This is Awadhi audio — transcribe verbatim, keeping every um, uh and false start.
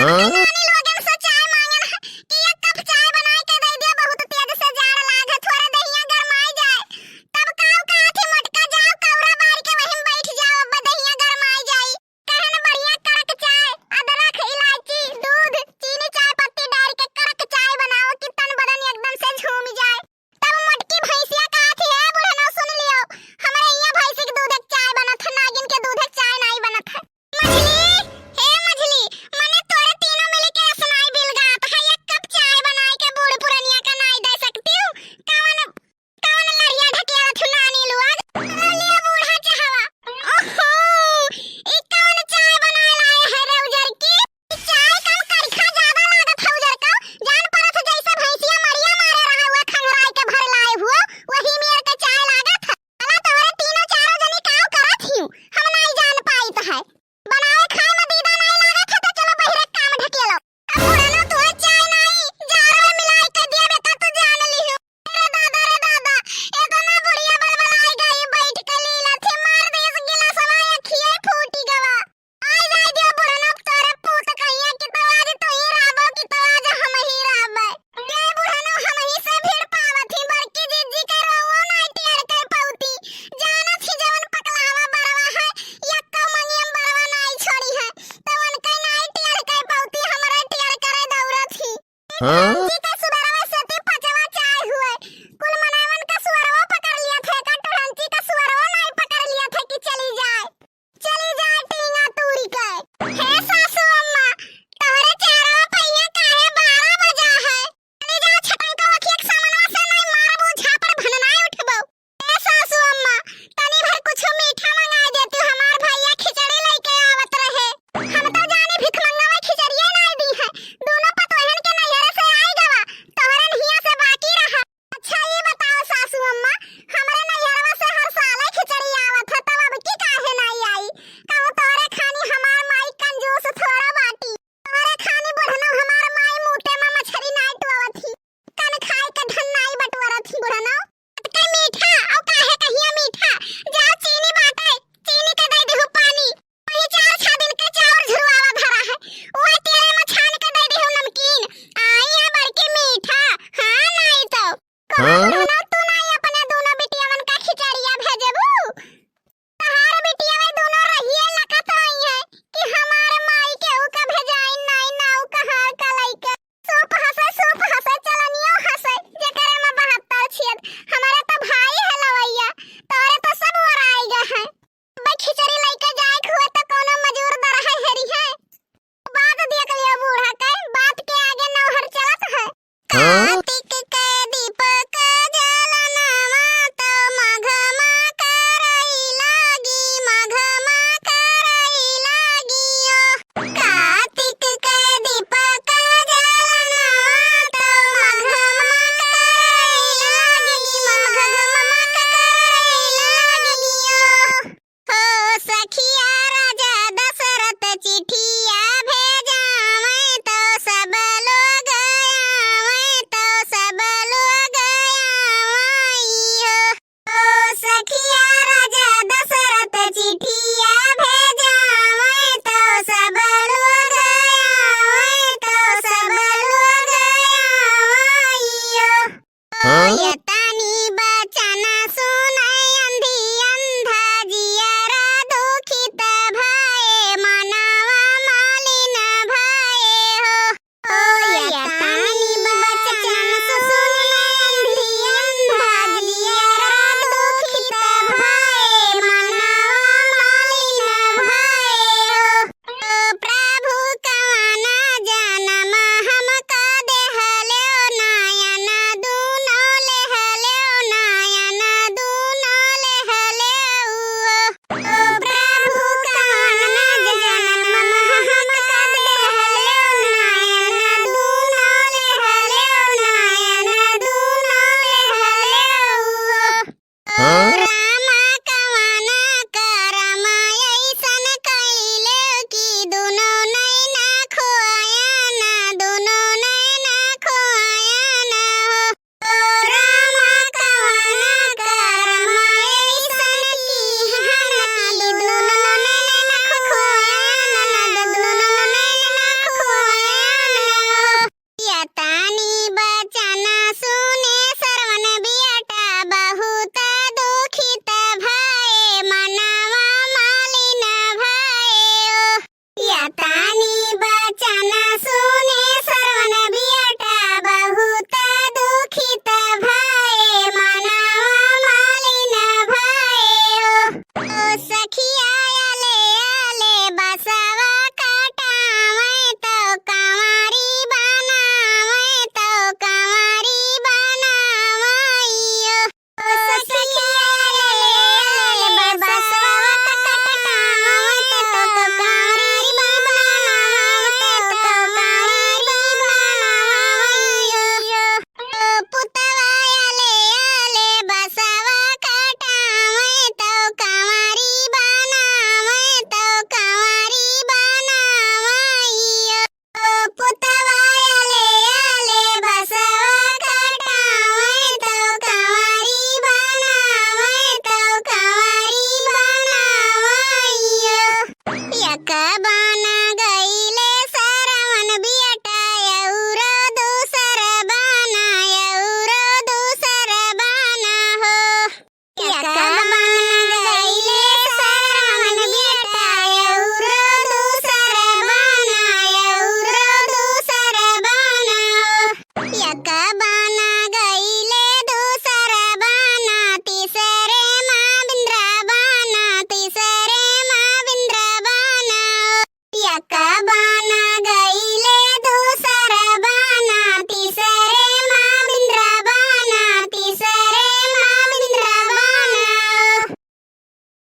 अपने नानी लोगन से चाय मांगन ह कि एक कप चाय बनाए के दे दिया, बहुत तेज से जाड़ लाग है, थोड़े दहिया गरमाई जाए। तब काऊ कहत ही मोटका, जाओ कौरा बार के वहीं बैठ जाओ, अब दहिया गरमाई जाई। कहन बढ़िया कड़क चाय, अदरक, इलायची, दूध, चीनी, चाय पत्ती डाल के कड़क चाय बनाओ कि तन बदन एकदम से झूम जाए। तब मोटकी भैंसिया कहत ही, "हे बुढ़नो, सुन लियो, हमरे इहाँ भैंसी के दूध के चाय बनत है, नागिन के दूध के चाय नाई बनत है।" मझली, हे मझली, मने तोरे तीनों मिल के असनाई बिल गात है, एक कप चाय बनाए के बूढ़ पुरनिया का नाई दे सकती हूँ? कवन, कवन लड़िया ढकेलत हूँ नानी लोग? अरे लिया बूढ़ा चहवा। ओहो, ई कवन चाय बनाए लाए है रे उजर की? चाय कम करिखा ज्यादा लागत है उजर का। जान परत है जैसे भैंसिया मरिया मारे रहा हुआ खंगराई के भर लाए हुआ, वही मेर के चाय लागत है। भला तोहरे तीनों चारों जनी काव करत हियो, हम नाई जान पाइत है। बनावे खाए में दीदा नाई लागत है तो चलो बहिरे काम ढकेलो। अब पुराना तोहर चाय नाई, जारो में मिलाई के दिया बेटा तू जान लिहो। अरे दादा रे दादा, इतना बुढ़िया बलबलाई गई, बैठ के लीला थी, मार दे इस गिलासवा, अखिए फूटी गवा। आई जाए दियो बुढ़नो, तोरे पूत कहिया कि तो आज तू ही रहबो कि तो आज हम ही रहबे। ये बुढ़नो हम ही से भिड़ पावत ही, बड़की जिज्जी के रोवो नाई टेर कर पौती। जानत ही जवन पकलावा बरवा है, यक्को मंगियम बरवा नाई छोड़ी है, तो उनके नाई टेर कर पौती, हमरे टेर करे दौड़त ही। हाँ?